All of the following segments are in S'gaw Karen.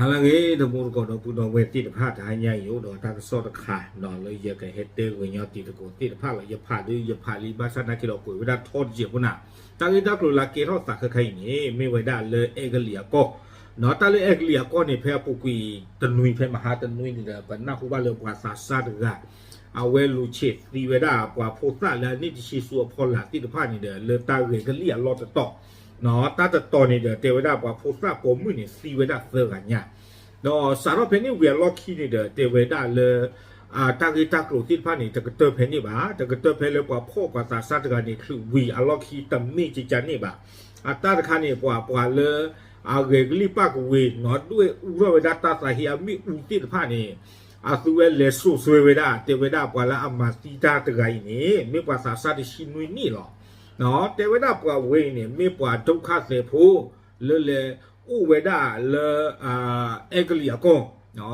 ဂ့ၤ တမူတကိးဒီပုၢ်ဒီဝဲၢ်သ့ၣ်တဖၣ် တဟါညါအံၤ အိၣ်ဒီးတၢ်ကစီၣ်တခါ လၢယကဟဲတဲဂ့ၤညီတံၤသကိးသ့ၣ်တဖၣ်လီၤ. ယဖးဒုးယဖးလံ ဘၣ်ဆၣ်သနာ်က့ဒီး ကွဲးဝဲဒၣ်ထီတစဲးဖိနၤ, တၢ်ဂ့ၢ်တၢ်ကျိၤလၢအကဲထီၣ်သးခဲခါအံၤန့ၣ် မ့ၢ်ဝဲဒၣ်လၢအဲကလံးအကီၢ်, တၢ်လၢအဲကလံးအကီၢ်န့ၣ် ဖဲအပူၤကွံာ်တနွံ ဖဲမဟါတနွံန့ၣ်ဒီး ပနၢ်ဟူဘၣ်လၢပှၤသးစၢ်တဂၤ အဝဲလူၤဆဲးသံဝဲဒၣ်ပှၤဖိသၣ်လၢအနံၣ်တဆံဆူအဖီလာ်သ့ၣ်တဖၣ်န့ၣ်ဒီး လၢတၢ်ဂဲၤကလံၣ်အလီၢ်တတီၤ, တၢ်တတီၤန့ၣ်ဒီး တဲဝဲဒၣ်ပှၤဖိသၣ်ပိာ်မုၣ်န့ၣ် သံဝဲဒၣ်သၢဂၤညါ, ဒီးစးထီၣ်ဖဲန့ၣ်ဝံၤအလီၢ်ခံန့ၣ်ဒီး တဲဝဲဒၣ်လၢ တၢ်ဂ့ၢ်တၢ်ကျိၤသ့ၣ်တဖၣ်န့ၣ် တကတၢၢ်ဖဲန့ၣ်ဘၣ်, တကတၢၢ်ဖဲလၢပှၤဖီၣ်ပှၤသးစၢ်တဂၤန့ၣ် ချုးဝံၤအလီၢ်ခံတမ့ၢ်ကကန့ၣ်ဘၣ်. အတၢ်တခါန့ၣ် ပှၤ ပှၤလၢ အဂဲၤကလံၣ်ပၣ်ကဝ့ၤ နီၢ်ဒွဲၣ်အူထီၣ်ဝဲဒၣ်တၢ်သးဟ့အမ့ၣ်အူသ့ၣ်တဖၣ်န့ၣ် အသုဝဲလဲၤစိာ်ဆှၢဝဲဒၣ် တဲဝဲဒၣ်ပှၤလၢအမၤသံတၢ်တဂၤအံၤန့ၣ် မ့ၢ်ပှၤသးစၢ်တဆံနွံနံၣ်လီၤ. တဲဝဲဒၣ်ပှၤဝဲအံၤန့ၣ် မ့ၢ်ပှၤဒုက္ခသည်ဖိ လၢလဲၤအိၣ်ဝဲဒၣ်လၢ အဲကလံးအကီၢ်,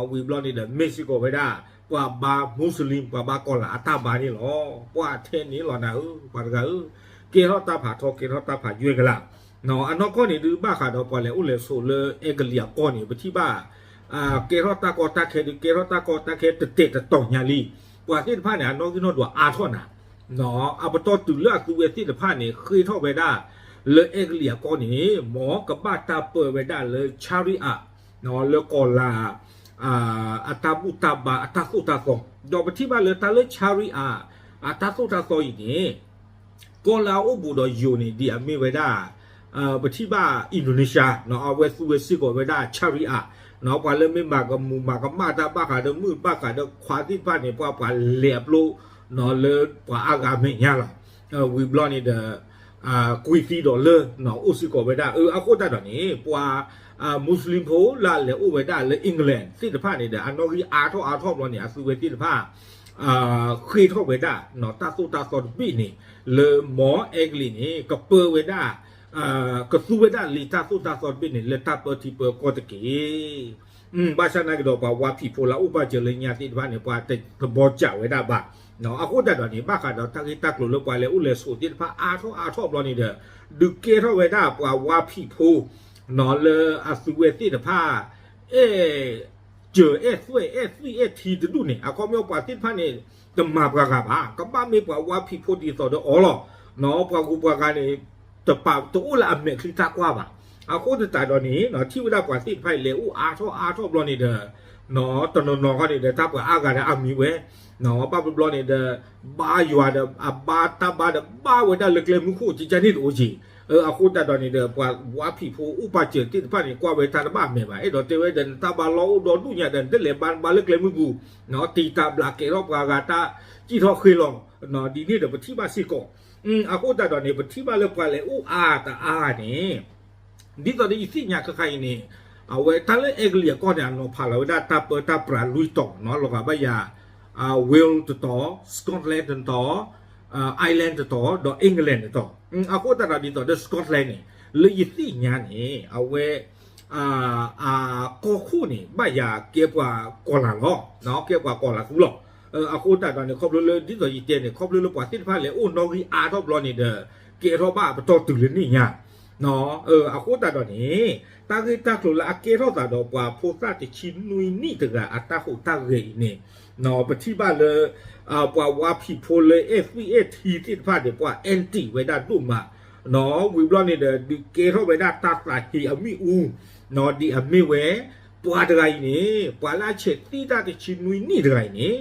ဝံၤဘျီန့ၣ်ဒီး မ့ၢ်စ့ၢ်ကီးဝဲဒၣ် ပှၤဘါမူစလ့ၣ် ပှၤဘါကီၤလၤအတၢ်ဘါန့ၣ်လီၤ. ပှၤထဲန့ၣ်လီၤနၤဧၢ ပှၤတဂၤဧၢ, ကဲထီၣ်တၢ်ဖးထီ ကဲထီၣ်တၢ်ဖးယွဲၢ်ကလး, အနီၢ်ကီၢ်န့ၣ်ဒုး ဘၣ်ဃးဒီးပှၤလဲၤအိၣ်လဲၤဆိးလၢအဲကလံးအကီၢ်န့ၣ် ပထံၣ်ဘၣ် ကဲထီၣ်တၢ်ကီတၢ်ခဲဒုး ကဲထီၣ်တၢ်ကီတၢ်ခဲတတဲာ်တတီၤညါလံ. ပှၤသ့ၣ်တဖၣ်န့ၣ် အနီၣ်ဂံၢ်နီၣ်ဒွးအါထီၣ်နၤ, အပတီၢ်တုၤလၢအသုဝဲသ့ၣ်တဖၣ်န့ၣ် ဃ့ထီၣ်ဝဲဒၣ် လၢအဲကလံးအကီၢ်န့ၣ် မ်ကဘၣ်တၢ်ပၢဝဲဒၣ်လၢ Sharia လၢကီၤလၤ အတၢ်ဘူၣ်တၢ်ဘါအတၢ်သိၣ်တၢ်သီ, ဒီးပထံၣ်ဘၣ်လၢတၢ်လၢ Sharia အတၢ်သိၣ်တၢ်သီအံၤန့ၣ် ကီၢ်လၢအအိၣ်ဘူးဒီးယိၤန့ၣ် ဒ်အမ့ၢ်ဝဲဒၣ် ပထံၣ်ဘၣ် Indonesia အဝဲသူဝဲစ့ၢ်ကီးဝဲဒၣ် Sharia, ပှၤလၢမ့ၢ်မၤကမူၤမၤကမၣ်တၢ်ဘၣ်ဃးဒီးမုၣ်ဘၣ်ဃးဒီးခွါသ့ၣ်တဖၣ်န့ၣ် ပှၤပှၤလဲၤအပျိ လၢပှၤအါဂၤအမဲာ်ညါလီၤ. ဝံၤဘျီန့ၣ်ဒီး ကွံာ်သံဒီးလၢ အိၣ်စ့ၢ်ကီးဝဲဒၣ် အဃိသတးဒီးန့ၣ် ပှၤ Muslim ဖိလၢအလဲၤအိၣ်ဝဲဒၣ်လၢ England သ့ၣ်တဖၣ်န့ၣ်ဒီး အနီၣ်ဂံၢ်အါထီၣ်အါထီၣ်ဘျီန့ၣ် အသုဝဲသ့ၣ်တဖၣ် ဃ့ထီၣ်ဝဲဒၣ် တၢ်သိၣ်တၢ်သီတဘ့ၣ်န့ၣ် လၢမ်အဲကလံးန့ၣ် ကပၢဝဲဒၣ် ကသူဝဲဒၣ်လံာ်တၢ်သိၣ်တၢ်သီတဘ့ၣ်န့ၣ် လၢတၢ်ပၢထံပၢကီၢ်တက့ၢ်. ဘၣ်ဆၣ်သနာ်က့ဒီး ပှၤဝါဖံးဖိလၢအအိၣ်ဘၣ်စၢၤလၢညါသ့ၣ်တဖၣ်န့ၣ် ပှၤတသဘောကျဝဲဒၣ်ဘၣ်. အဃိသတးဒီးန့ၣ် ဘၣ်ဃးဒီးတၢ်ဂ့ၢ်တၢ်ကျိၤလၢပှၤလဲၤအိၣ်လဲၤဆိးသ့ၣ်တဖၣ်အါထီၣ်အါထီၣ်ဘျီန့ၣ်ဒီး ဒုးကဲထီၣ်ဝဲဒၣ်ပှၤဝါဖံးဖိ လၢအသုဝဲသ့ၣ်တဖၣ် အဲၣ် စၢၤအဲၣ်သွဲၣ်အဲၣ်သွံၣ်အဲၣ်ထံတဒူၣ်န့ၣ် အခီပညီပှၤသ့ၣ်တဖၣ်န့ၣ် တမၤပှၤဂၤဘၣ်, ကဘၣ်မ့ၢ်ပှၤဝါဖံးဖိဒ်သိးဒီးအီၤလီၤ. ပှၤဂုၤပှၤဂၤန့ၣ် တပာ်တအိၣ်လၢအမဲာ်ချံတၢ်ကွၢ်ဘၣ်. အဃိသတးဒီးန့ၣ် ထံၣ်ဝဲဒၣ်ပှၤသ့ၣ်တဖၣ်အံၤလဲၤအိၣ်အါထီၣ်အါထီၣ်ဘျီန့ၣ်ဒီး တနီၤနီၤခီန့ၣ်ဒီး တၢ်ပှၤအါဂၤဒီးအမံၤဝဲ ဘၣ်ဘျီဘျီန့ၣ်ဒီး ဘါယွၤဒီး အဘါတၢ်ဘါဒီး ဘါဝဲဒၣ်လၢကျဲမုၢ်ခိၣ်ကကန့ၣ်တအိၣ်က့ၤ. အဃိသတးဒီးန့ၣ်ဒီး ပှၤဝါဖံးဖိအိၣ်ပာ်စၢၤသ့ၣ်တဖၣ်န့ၣ် ကွၢ်ဝဲတၢ်တဘၣ်အမဲာ်ဘၣ် အဲၣ်ဒိးတဲဝဲဒီး နတၢ်ဘါလီၢ်အိၣ်ဒီဒူၣ်ညါဒီး နတလဲၤဘါဘါလၢကျဲမုၢ်ပူၤ တံာ်တာ်ဘျးကဲထီၣ်ပှၤဂၤတၢ်စံၣ်ထီၣ်ဃ့လီၤ ဒ်န့ၣ်ဒီး ပထံၣ်ဘၣ်စ့ၢ်ကီး. အဃိသတးဒီးန့ၣ် ပထံၣ်ဘၣ်လၢပှၤလဲၤအိၣ်အါတအါန့ၣ် ဒ်သိးဒီးယသ့ၣ်ညါခဲခါအံၤန့ၣ် အဝဲတၢ်လၢအဲကလံးအကီၢ်န့ၣ် အနီၤဖးလီၤဝဲဒၣ်တၢ်ပၢတၢ်ပြးလွံၢ်တီၤ လီၤဂာ်ဘၣ်ယၤ Wales တတီၤ Scotland တတီၤ Ireland တတီၤ ဒီး England တတီၤ. အဃိသတးဒီးဒ်သိးဒီး Scotland န့ၣ် လၢယသ့ၣ်ညါန့ၣ် အဝဲ အကီၢ်ခိၣ်န့ၣ် ဘၣ်ယၤကဲပှၤကီၤလၤလီၤ ကဲပှၤကီၤလၤသူလီၤ. အဃိသတးဒီးန့ၣ် ခီဖျိလၢဒ်သိးယတဲန့ၣ် ခီဖျိလၢပှၤသ့ၣ်တဖၣ်လဲၤအိၣ်နီၣ်ဂံၢ်အါထီၣ်ဘျီန့ၣ်ဒီး ကဲထီၣ်ဘၣ်အပတီၢ်တုၤလၢန့ၣ်ညါ အဃိသတးဒီးန့ၣ် တၢ်ဂ့ၢ်တၢ်ကျိၤလၢအကဲထီၣ်သးဒီးပှၤဖိသၣ်တဆံနွံနံၣ်တဂၤအတၢ်ဟူးတၢ်ဂဲၤအံၤန့ၣ် ပထံၣ်ဘၣ်လၢ ပှၤဝါဖံးဖိလၢအဲၣ်သွံၣ်အဲၣ်ထံသ့ၣ်တဖၣ်န့ၣ် ပှၤ anti ဝဲဒၣ်ဒိၣ်မး ဝံၤဘျီန့ၣ်ဒီး ဒုးကဲထီၣ်ဝဲဒၣ်တၢ်သးဟ့အမ့ၣ်အူ ဒ်အမ့ၢ်ဝဲ ပှၤတဂၤအံၤန့ၣ် ပှၤလၢအဆဲးသံတၢ်တဆံနွံနံၣ်တဂၤအံၤန့ၣ်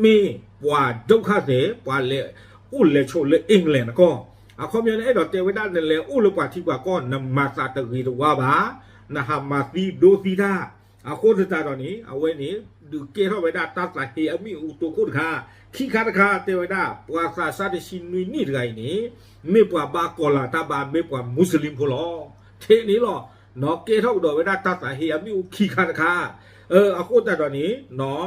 မ့ၢ်ပှၤဒုက္ခသည် ပှၤလဲၤအိၣ်လဲၤဆိးလၢ England အကီၢ်. အခီပညီန့ၣ် အဲၣ်ဒိးတဲဝဲဒၣ် နလဲၤအိၣ်လၢပှၤထံပှၤကီၢ် နမၤသးတဂ့ၤတဝါဘၣ်, နဟးမၤသံဒိသံတၢ်. အဃိသတးဒီးန့ၣ် အဝဲန့ၣ် ဒုးကဲထီၣ်ဝဲဒၣ်တၢ်သးဟ့အမ့ၣ်အူတိခိၣ်တခါ, ခံခါတခါတဲဝဲဒၣ် ပှၤသးစၢ်တဆံနွံနံၣ်တဂၤအံၤန့ၣ် မ့ၢ်ပှၤဘါကီၤလၤတၢ်ဘါ မ့ၢ်ပှၤမူစလ့ၣ်ဖိလီၤ. ထဲန့ၣ်လီၤ ကဲထီၣ်ကဒီးဝဲဒၣ်တၢ်သးဟ့အမ့ၣ်အူခံခါတခါ. အဃိသတးဒီးန့ၣ်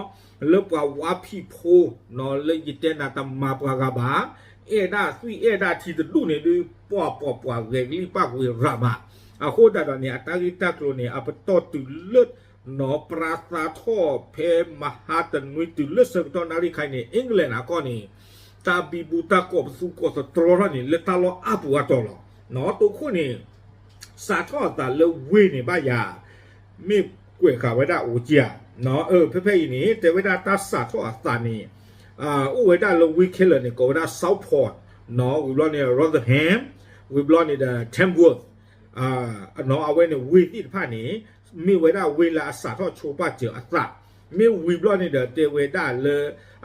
လၢပှၤဝါဖံးဖိ လၢယတဲနၤတမၤပှၤဂၤဘၣ်, အဲၣ်ဒၣ်သွံၣ်အဲၣ်ဒၣ်ထံတဒူၣ်န့ၣ်ဒုး ပှၤပိာ်ပှၤဂဲၤကလံၣ်ပၣ်ကွံာ်ရၤမး. အဃိသတးဒီးန့ၣ် အတၢ်ဂ့ၢ်တၢ်ကျိၤန့ၣ် အပတီၢ်တုၤလၢ နီၢ်ပြါသးထီၣ်ဖဲမဟါတနွံတုၤလၢဆၢကတီၢ်နၣ်ရံၣ်ခါအံၤန့ၣ် England အကီၢ်န့ၣ် တၢ်ဘံဘူတၢ်ကိးပသူကိးသတြီထီၣ်န့ၣ် လၢတၢ်လီၢ်အါပူၤအတီၢ်လီၤ. နီၢ်တိခိၣ်န့ၣ် စးထီၣ်အသးလၢဝ့ၢ်န့ၣ်ဘၣ်ယၤ မ့ၢ် ကွဲးဃာ်ဝဲဒၣ်အိၣ်က့ၤဧါ. ဖဲဖဲအံၤန့ၣ် တဲဝဲဒၣ်တၢ်စးထီၣ်အသးန့ၣ် အိၣ်ဝဲဒၣ်လၢဝ့ၢ်ခဲလၢာ်န့ၣ် ကိးဝဲဒၣ် Southport, ဝံၤဘျီန့ၣ် Rotherham, ဝံၤဘျီန့ၣ်ဒီး Tamworth, အဝဲန့ၣ်ဝ့ၢ်သ့ၣ်တဖၣ်န့ၣ် မ့ၢ်ဝဲဒၣ်ဝ့ၢ်လၢအစးထီၣ်ဆိပာ်စၢၤအသး, မ့ၢ်ဝံၤဘျီန့ၣ်ဒီး တဲဝဲဒၣ်လၢ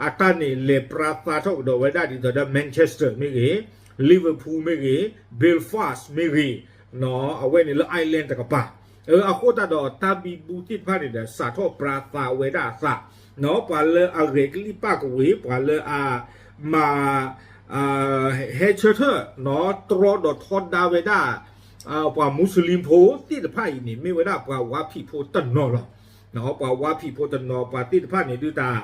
အတၢ်န့ၣ်လဲၤပြါသါထီၣ်ကဒီးဝဲဒၣ်ဒ်သိးဒီး Manchester မ့ၢ်ဂ့ၤ, Liverpool မ့ၢ်ဂ့ၤ, Belfast မ့ၢ်ဂ့ၤ, အဝဲန့ၣ်လၢ Ireland တကပၤ, အဃိသတးဒီးတၢ်ဘံဘူသ့ၣ်တဖၣ်န့ၣ်ဒီး စးထီၣ်ပြါသါဝဲဒၣ်အသး, ပှၤလၢအဂဲၤကလံၣ်ပၣ်ကဝ့ၤ, ပှၤလၢအမၤ ဟဲဆၢထၢၣ် တြီဒီးထီဒါဝဲဒၣ် ပှၤမူစလ့ၣ်ဖိသ့ၣ်တဖၣ်အံၤန့ၣ် မ့ၢ်ဝဲဒၣ်ပှၤဝါဖံးဖိတနီၤလီၤ. ပှၤဝါဖံးဖိတနီၤ ပှၤသ့ၣ်တဖၣ်န့ၣ်ဒုးတၢ်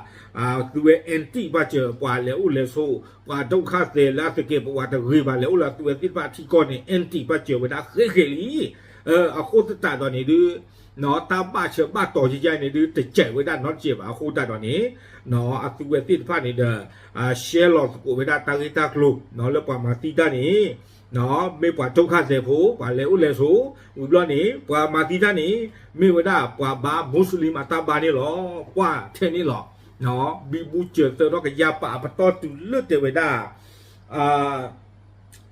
သုဝဲ anti ပာ်စၢၤ ပှၤလဲၤအိၣ်လဲၤဆိး ပှၤဒုက္ခသည်လၢအသကဲးပဝးတဂ့ၤဘၣ် လဲၤအိၣ်လၢသုဝဲသ့ၣ်တဖၣ်ထံကီၢ်န့ၣ် anti ပာ်စၢၤဝဲဒၣ်ဃဲးဃဲးလံ. အဃိသတးဒီးန့ၣ်ဒုး တၢ်ဘၣ်ဆၢဘၣ်တီၤယဲယဲန့ၣ်ဒုး တစဲးဝဲဒၣ်နီတစဲးဘၣ်. အဃိသတးဒီးန့ၣ် အသုဝဲသ့ၣ်တဖၣ်န့ၣ်ဒီး ရှဲလီၤသကိးဝဲဒၣ်တၢ်ဂ့ၢ်တၢ်ကျိၤ လၢပှၤမၤသံတၢ်န့ၣ် မ့ၢ်ပှၤဒုက္ခသည်ဖိ ပှၤလဲၤအိၣ်လဲၤဆိး ဝံၤဘျီန့ၣ် ပှၤမၤသံတၢ်န့ၣ် မ့ၢ်ဝဲဒၣ်ပှၤဘါ Muslim အတၢ်ဘါန့ၣ်လီၤ. ကွၢ်ထဲန့ၣ်လီၤ. ဘံဘူစၢၤသၢထီၣ်ကယၤပာ်အပတီၢ်တုၤလၢတဲဝဲဒၣ်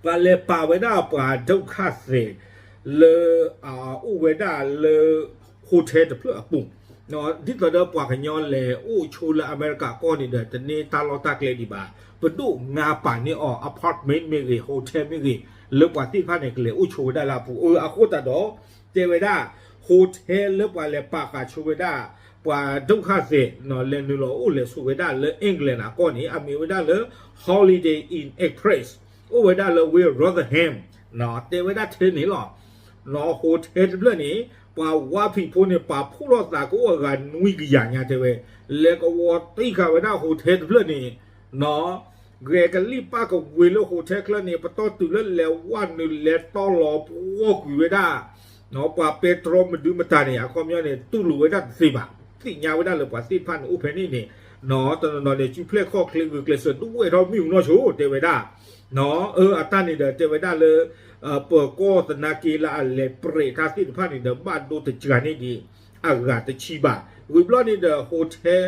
ပှၤလဲၤပာ်ဝဲဒၣ်ပှၤဒုက္ခသည် လၢ အိၣ်ဝဲဒၣ်လၢ hotel တဖျၢၣ်အပူၤ, ဒ်သိးဒီးပှၤကညီလဲၤအိၣ်ဆိးလၢအမဲရကၤကီၢ်န့ၣ်ဒီး တန့ၢ်တၢ်လီၢ်တၢ်ကျဲဒံးဘၣ်, ပဒိၣ်ငါပာ်န့ၢ်အီၤ apartment မ့ၢ်ဂ့ၤ hotel မ့ၢ်ဂ့ၤ လၢပှၤသ့ၣ်တဖၣ်န့ၣ် ကလဲၤအိၣ်ဆိးဝဲဒၣ်လၢအပူၤ. အဃိသတးဒီး တဲဝဲဒၣ် hotel လၢပှၤလဲၤပာ်ဃာ်ဆိဝဲဒၣ် ပှၤဒုက္ခသည် လဲၤနုာ်လီၤအိၣ်လဲၤဆိးဝဲဒၣ်လၢ England အကီၢ်န့ၣ် အမ့ၢ်ဝဲဒၣ်လၢ Holiday Inn Express အိၣ်ဝဲဒၣ်လၢဝ့ၢ် Rotherham, တဲဝဲဒၣ်ထဲန့ၣ်လီၤ. hotel တဖျၢၣ်န့ၣ် ပှၤဝါဖံးဖိန့ၣ် ပာ်ဖှိၣ်ထီၣ်သးကအိၣ်အဂၤနွံကယၤညါတဲဝဲ, လဲၤကဝီၤတံၢ်ဃာ်ဝဲဒၣ် hotel တဖျၢၣ်န့ၣ် ဂဲၤကလံၣ်ပၣ်ကဝ့ၤလၢ hotel ချၢန့ၣ် ပတီၢ်တုၤလၢလဲၤဝဲနုာ်လဲၤတီလီၤပှီၢ်ကွံာ်ဝဲဒၣ် ပှၤပဲတြီမဒုမတၤန့ၣ် အခီပညီန့ၣ် တူၢ်လိာ်ဝဲဒၣ်တသ့ဘၣ်. သ့ၣ်ညါဝဲဒၣ်လၢပှၤသ့ၣ်တဖၣ်န့ၣ်အိၣ်ဖဲန့ၣ်န့ၣ် တနီၤနီၤန့ၣ် စုဖျဲၣ်ခီၣ်ချ့ဂုာ်ကျဲးစၢးဒိၣ်ဝဲထီၣ်မ့ၣ်အူနီၢ်ဆိတဲဝဲဒၣ် အတၢ်န့ၣ်ဒီးတဲဝဲဒၣ်လၢ ပၢၤကီၢ်သနာ်က့လၢအလဲၤပြဲးတၢ်သ့ၣ်တဖၣ်န့ၣ်ဒီး ဘၣ်ဒိတစှၤန့ၢ်ဒံး အဂၤတဆံဘၣ်. ဝံၤဘျီန့ၣ်ဒီး hotel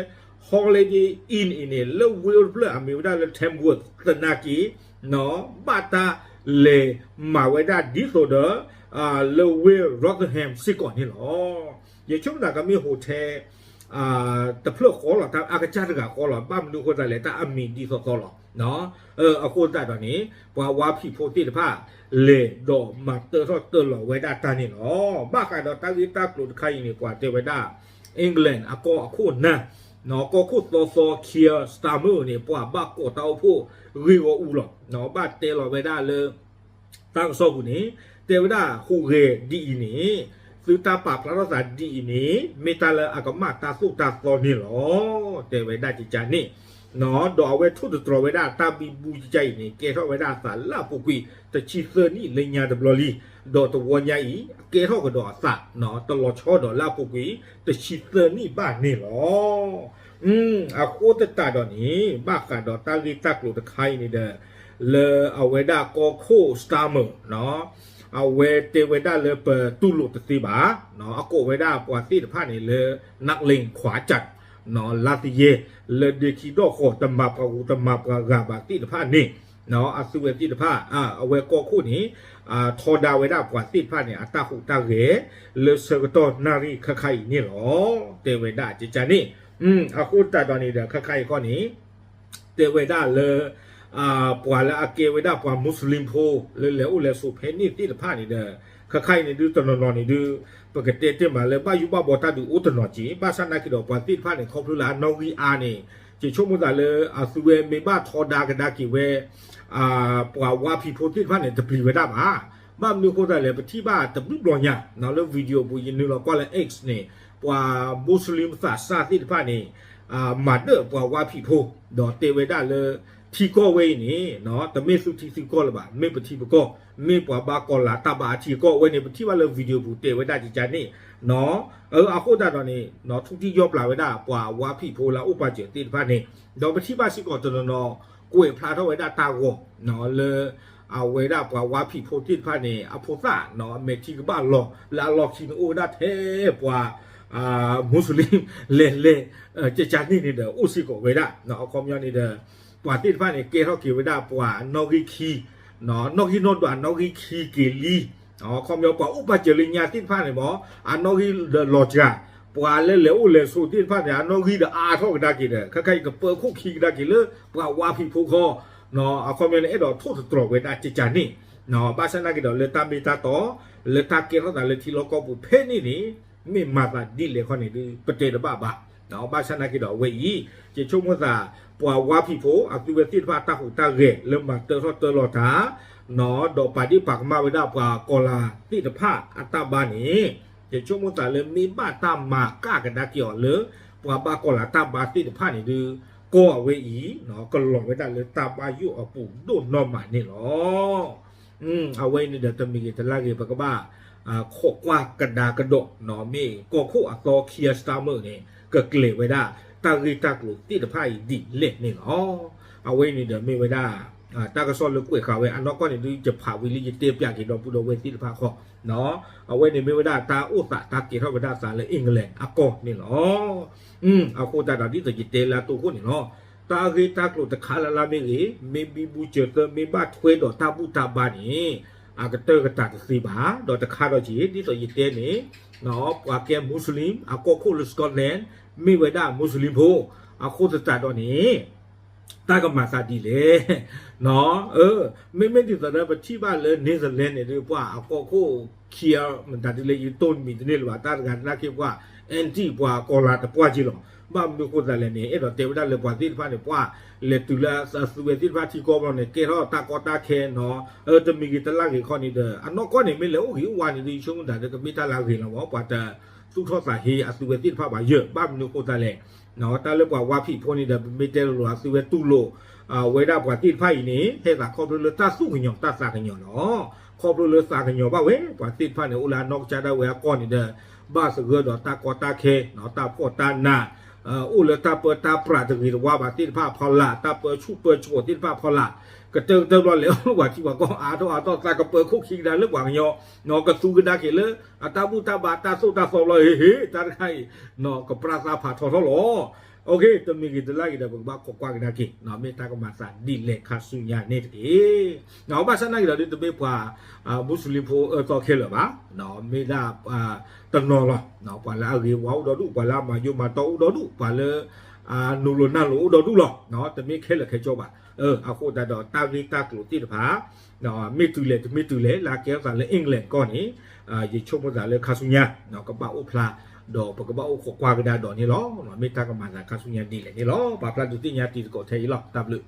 Holiday Inn အံၤန့ၣ် လၢဝ့ၢ်အိၣ်တဖျၢၣ်အမ့ၢ်ဝဲဒၣ်လၢ Tamworth သနာ်က့ ဘၣ်တၢ်လဲၤမၤဝဲဒၣ်ဒ်သိးဒီး လၢဝ့ၢ် Rotherham စ့ၢ်ကီးန့ၣ်လီၤ. ယဆိကမိၣ်သးကမ့ၢ် hotel တဖျၢၣ်ဃီလီၤ, တၢ်အကစၢ်တဂၤဃီလီၤ, ဘၣ်မနုၤအဃိသတးလဲၣ် တၢ်အမံၤဒ်သိးသိးလီၤ. အဃိသတးဒီးန့ၣ် ပှၤဝါဖံးဖိသ့ၣ်တဖၣ် လဲၤဒီးမၤတၢထီၣ်တၢလီၤဝဲဒၣ်တၢ်န့ၣ်လီၤ. ဘၣ်ဃးဒီးတၢ်ဂ့ၢ်တၢ်ကျိၤတခါအံၤန့ၣ် ပှၤတဲဝဲဒၣ် England အကီၢ်အခိၣ်နၢ် ကီၢ်ခိၣ်သီသီ Keir Starmer န့ၣ် ပှၤဘၣ်ကိးတၢ်အိၣ်ဖှိၣ်ဂ့ၢ်ဂီၢ်အူလီၤ. ဘၣ်တဲလီၤဝဲဒၣ်လၢ တၢ်ကစီၣ်ပူၤန့ၣ် တဲဝဲဒၣ်ဟူးဂဲၤဒ်အံၤန့ၣ် သုတၢ်ပာ်ဖျါထီၣ်သးဒ်အံၤန့ၣ် မ့ၢ်တၢ်လၢအကမၣ်တၢ်သိၣ်တၢ်သီန့ၣ်လီၤ. တဲဝဲဒၣ်ကကန့ၣ် ဒီးအဝဲထိၣ်သတြီၤဝဲဒၣ်တၢ်ဘံဘူကကအံၤန့ၣ် ကဲထီၣ်ဝဲဒၣ်အသးလၢအပူၤကွံာ် တဆံသၢနံၣ်လၢညါတဘျီလံ, ဒီးတဝီညါအံၤ အကဲထီၣ်ကဒီးအသး တလီၤဆီဒီးလၢအပူၤကွံာ် တဆံသၢနံၣ်ဘၣ်န့ၣ်လီၤ. အဃိသတးဒီးန့ၣ် ဘၣ်ဃးဒီးတၢ်ဂ့ၢ်တၢ်ကျိၤတခါအံၤန့ၣ်ဒီး လၢအဝဲဒၣ်ကီၢ်ခိၣ် Starmer အဝဲတဲဝဲဒၣ်လၢပတူၢ်လိာ်တသ့ဘၣ်, အကိးဝဲဒၣ်ပှၤသ့ၣ်တဖၣ်န့ၣ်လၢ နၢ်လ့ၣ်ခွါကၠး လါသယဲၢ် လၢဒ့ခံဒီၣ်ဃီၤတမၤပှၤဂုၤပှၤဂၤဘၣ်သ့ၣ်တဖၣ်န့ၣ် အသုဝဲသ့ၣ်တဖၣ် အဝဲကီၢ်ခိၣ်န့ၣ် ထီဒါဝဲဒၣ်ပှၤသ့ၣ်တဖၣ်န့ၣ် အတၢ်ဟူးတၢ်ဂဲၤ လၢဆၢကတီၢ်နၣ်ရံၣ်ခါခါအံၤန့ၣ်လီၤ. တဲဝဲဒၣ်ကကန့ၣ် အဃိသတးဒီးန့ၣ်ဒီး ခါခါအံၤခီန့ၣ် တဲဝဲဒၣ်လၢ ပှၤလၢအကဲဝဲဒၣ်ပှၤမူစလ့ၣ်ဖိ လၢလဲၤအိၣ်လဲၤဆိးဖဲန့ၣ်သ့ၣ်တဖၣ်န့ၣ်ဒီး ခါခါအံၤန့ၣ်ဒုးတနီၤနီၤန့ၣ်ဒုး ပကတဲတ့ၢ်မးလၢဘၣ်ယိၣ်ဘၣ်ဘီတၢ်ဒုးအိၣ်တနီၤက့ၤ ဘၣ်ဆၣ်နာ်က့ၤဒီးပှၤသ့ၣ်တဖၣ်န့ၣ် ခီဖျိလၢအနီၣ်ဂံၢ်အါန့ၣ် က့ၤဆိကမိၣ်သးလၢ အသုဝဲမ့ၢ်ဘၣ်ထီဒါကဒါက့ၤဝဲ ပှၤဝါဖံးဖိသ့ၣ်တဖၣ်န့ၣ် တပျံၤဝဲဒၣ်ဘၣ်. ဘၣ်မနုၤအဃိသတးလဲၣ် ပထံၣ်ဘၣ်တဘျုးဘျီညါ လၢ video ပူၤ ယနုာ်လီၤကွၢ်လၢ X န့ၣ် ပှၤမူစလ့ၣ်သးစၢ်သ့ၣ်တဖၣ်န့ၣ် မၤဒၢၣ်ပှၤဝါဖံးဖိ ဒီးတဲဝဲဒၣ်လၢ ထံကီၢ်ဝဲအံၤန့ၣ် တမ့ၢ်သုထံသုကီၢ်လၢၤဘၣ် မ့ၢ်ပထံပကီၢ် မ့ၢ်ပှၤဘၣ်ကီၢ်လၤတၢ်ဘၣ်အထံအကီၢ်ဝဲန့ၣ် ပထံၣ်ဘၣ်လၢ video ပူၤတဲဝဲဒၣ်ကကန့ၣ် အဃိသတးဒီးန့ၣ် ထူတံၢ်ယီၢ်ပျၢ်ဝဲဒၣ်ပှၤဝါဖံးဖိလၢအအိၣ်ပာ်စၢၤသ့ၣ်တဖၣ်န့ၣ် ဒီးပထံၣ်ဘၣ်စ့ၢ်ကီးတနီၤနီၤ ကွဲးဖျါထီၣ်ဝဲဒၣ်တၢ်ဂီၤ လၢ အဝဲဒၣ်ပှၤဝါဖံးဖိသ့ၣ်တဖၣ်န့ၣ် အဖိသၣ် အမဲာ်ထံကဘၣ်လီၤ လၢအလီၢ်ခံန့ၣ်အိၣ်ဝဲဒၣ်ထဲပှၤ Muslim လဲၤလဲၤ ကကန့ၣ်န့ၣ်ဒီး အိၣ်စ့ၢ်ကီးဝဲဒၣ် အခီပညီန့ၣ်ဒီး ပှၤသ့ၣ်တဖၣ်န့ၣ် ကဲထီၣ်က့ၤဝဲဒၣ်ပှၤနီၣ်ဂံၢ်ခံ နီၣ်ဂံၢ်နီၣ်ဒွးနီၣ်ဂံၢ်ခံက့ၤလံ အခီပညီပှၤအိၣ်ပာ်စၢၤလၢညါသ့ၣ်တဖၣ်န့ၣ်မ့ၢ် အနီၣ်ဂံၢ်ဒီးလီၤစှၤ ပှၤလၢလဲၤအိၣ်လဲၤဆိးသ့ၣ်တဖၣ်န့ၣ် အနီၣ်ဂံၢ်ဒီးအါထီၣ်ကဒါက့ၤဒီး ခဲခါအံၤကပၢၤခိၣ်ခံကဒါက့ၤလၢ ပှၤဝါဖံးဖိခီ အခီပညီန့ၣ် အဲၣ်ဒိးထိၣ်သတြီၤဝဲဒၣ်ကကန့ၣ် ဘၣ်ဆၣ်နာ်က့ဒီးလၢတၢ်မ့ၢ်တၢ်တီ လၢတၢ်ကဲထီၣ်သးလၢထံလီၢ်ကီၢ်ပူၤဖဲန့ၣ်န့ၣ် မ့ၢ်မၤသးဒ်လဲၣ်ခီန့ၣ်ဒုး ပတဲတဘၣ်ဘၣ်. ဘၣ်ဆၣ်နာ်က့ဒီးအဝဲအံၤ ယဆိကမိၣ်သး ပှၤဝါဖံးဖိအသုဝဲသ့ၣ်တဖၣ်တၢ်ဟူးတၢ်ဂဲၤလၢမၤတၢထီၣ်တၢလီၤတၢ် ဒီးပာ်ဒ့ၣ်ပာ်ကမၣ်ဝဲဒၣ်ပှၤကီၤလၤသ့ၣ်တဖၣ်အတၢ်ဘါန့ၣ် ယဆိကမိၣ်သးလၢမ့ၢ်ဘၣ်တၢ်မၤကၣ်ကဒါက့ၤအီၤလၢ ပှၤဘၣ်ကီၤလၤတၢ်ဘါသ့ၣ်တဖၣ်န့ၣ်ဒုး ကီၢ်အဝဲအံၤ ကလီၤဝဲဒၣ်လၢတၢ်ဘၣ်ယိၣ်အပူၤဒိၣ်နီၢ်မးန့ၣ်လီၤ. အဝဲအံၤန့ၣ်ဒီးတမံၤဂ့ၤတလါဂ့ၤ ပကဘၣ် ခိးကွၢ်ကဒါကဒီး မ့ၢ်ကီၢ်ခိၣ်အသီ Keir Starmer န့ၣ် ကကျဲၤဝဲဒၣ် တၢ်ဂ့ၢ်တၢ်ကျိၤသ့ၣ်တဖၣ်အံၤဒ်လဲၣ်န့ၣ်လီၤ. အဝဲအံၤန့ၣ်ဒီးမ့ၢ်ဝဲဒၣ် တၢ်ကစီၣ်လၢကွဲးဃာ်ဝဲအနီၢ်ကီၢ်န့ၣ်ဒုး ယဖးဝံၤလံယတဲပၠးက့ၤဒီပုၢ်ဒီဝဲၢ်သ့ၣ်တဖၣ်ဃီ အဝဲန့ၣ်မ့ၢ်ဝဲဒၣ်တၢ်အိၣ်သးတၢ်ကဲထီၣ်ဝဲဒၣ်သးလၢ England အကီၢ်န့ၣ်လီၤ. အဃိသတးဒီးဒ်သိးယတဲလၢအတိၢ်ခိၣ်န့ၣ်လီၤ. တၢ်ဂ့ၢ်တၢ်ကျိၤတခါလၢ်လၢ်မ့ၢ်ဂ့ၤ မ့ၢ်ဘံဘူစၢၤသၢ မ့ၢ်ဘၣ်ထွဲဒီးတၢ်ဘူၣ်တၢ်ဘါန့ၣ် အကတၢၢ်ကတၢၢ်တသ့ဘၣ် ဒီးတခါဒီးက့ၤ ဒ်သိးယတဲန့ၣ် ပှၤကဲ Muslim အကီၢ်ခိၣ်လၢ Scotland မ့ၢ်ဝဲဒၣ် Muslim ဖိ အဃိသတးဒီးန့ၣ် တၢ်ကမၤသးဒ်လဲၣ် မ့မ့ၢ်ဒ်သိးဒီးပထံၣ်ဘၣ်လၢ Netherlands န့ၣ်ဒုး ပှၤအကီၢ်ခိၣ်ခံ မတၤဒ်လဲၣ် ယတိၢ်မံၤတန့ၢ်လၢၤဘၣ် တၢ်တဂၤနာ်က့ပှၤ anti ပှၤကီၤလၤတပှၢ်က့လီၤ. ဘၣ်မနုၤဃိသတးလဲၣ်န့ၣ် အဲၣ်ဒိးတဲဝဲဒၣ်လၢပှၤသ့ၣ်တဖၣ်န့ၣ် ပှၤလဲၤတုၤလၢအသုဝဲသ့ၣ်တဖၣ်ထံကီၢ်ဘျီန့ၣ် ကဲထီၣ်တၢ်ကီတၢ်ခဲနီၤ တမံၤဂ့ၤတလါဂ့ၤခီန့ၣ်ဒီး အနီၢ်ကီၢ်န့ၣ် မ့ၢ်လဲၤအိၣ်ဂ့ၤအိၣ်ဝါန့ၣ်ဒုး ယဆိကမိၣ်တၢ်ဒီးကမ့ၢ်တၢ်လၢအဂ့ၤလီၤမး ပှၤတသူၣ်ထီၣ်သးဟ့အသုဝဲသ့ၣ်တဖၣ်ဘၣ်ယဲၢ် ဘၣ်မနုၤဃိသတးလဲၣ် တၢ်လၢပှၤဝါဖံးဖိန့ၣ်ဒီး ပမ့ၢ်တဲလိၤလိၤ အသုဝဲတူၢ်လိာ် ဝဲဒၣ်ပှၤသ့ၣ်တဖၣ်အံၤန့ၣ် ဟဲသးခီဖျိလၢတၢ်သူၣ်ကညီၤတၢ်သးကညီၤလီၤ. ခီဖျိလၢသးကညီၤဘၣ်ဝဲ ပှၤသ့ၣ်တဖၣ်န့ၣ် အိၣ်လၢအနီၢ်ကစၢ်ဒၣ်ဝဲအကီၢ်န့ၣ်ဒီး ဘၣ်သဂၢၢ်ဒီးတၢ်ကီတၢ်ခဲ တၢ်ဖှီၣ်တၢ်နး အိၣ်လၢတၢ်ပၢတၢ်ပြးတဂ့ၤတဝါဘၣ်သ့ၣ်တဖၣ်အဖီလာ် တၢ်ပၢဆူၣ်ပၢစိးသ့ၣ်တဖၣ်အဖီလာ် ကတၢၢ်ကတၢၢ်ဘျီလဲၤအိၣ်လၢပှၤထံပှၤကီၢ်အါထီၣ်အါထီၣ် သးကပၢခိၣ်ခံကဒါလၢပှၤကညီ ကသူကဒါက့ၤလၢ အတၢ်ဘူၣ်တၢ်ဘါတၢ်သိၣ်တၢ်သီဘျီ ဟ့ၣ်ဟ့ၣ် တၢ်တခါအံၤ ကပြၢ်သးဖးထီထီၣ်လီၤ. တမံၤဂ့ၤတလါဂ့ၤဒီး ပကဘၣ်ခိးကွၢ်ကဒါက့ၤ မ့ၢ်တၢ်ကမၤသးဒ်လဲၣ်ခါဆူညါန့ၣ်တက့ၢ်. ဘၣ်ဆၣ်နာ်က့ၤဒီး ဒ်တမ့ၢ်ပှၤ Muslim ဖိအၢသီခဲလၢာ်ဘၣ်, မ့ၢ်ဒၣ် တနီၤလီၤ. ပှၤလၢအဂ့ၤဝါအိၣ်ဒီဒူၣ်, ပှၤလၢအမၤယိၣ်မၤတီအိၣ်ဒီဒူၣ်, ပှၤလၢ အနူၤလိာ်နၢ်လိာ်အိၣ်ဒီဒူၣ်လီၤ. တမ့ၢ်ခဲလၢာ်ခဲဆ့ဘၣ်. အဃိသတးဒီး တၢ်ဂ့ၢ်တၢ်ကျိၤသ့ၣ်တဖၣ် မ့ၢ်တုၤလဲၣ်တမ့ၢ်တုၤလဲၣ် လၢအကဲထီၣ်သးလၢ England ကီၢ်န့ၣ် ယဆိကမိၣ်သးလၢခါဆူညါ ကဘၣ်အိၣ်ဖျါ ဒီးပကဘၣ်အိၣ်ခိးကွၢ်ကဒါဒီးန့ၣ်လီၤ. မ့ၢ်တၢ်ကမၤသးခါဆူညါဒ်လဲၣ်န့ၣ်လီၤ. ပာ်ဖျါဒုးသ့ၣ်ညါတံၤသကိးထဲအံၤလီၤ. တၢ်ဘျုး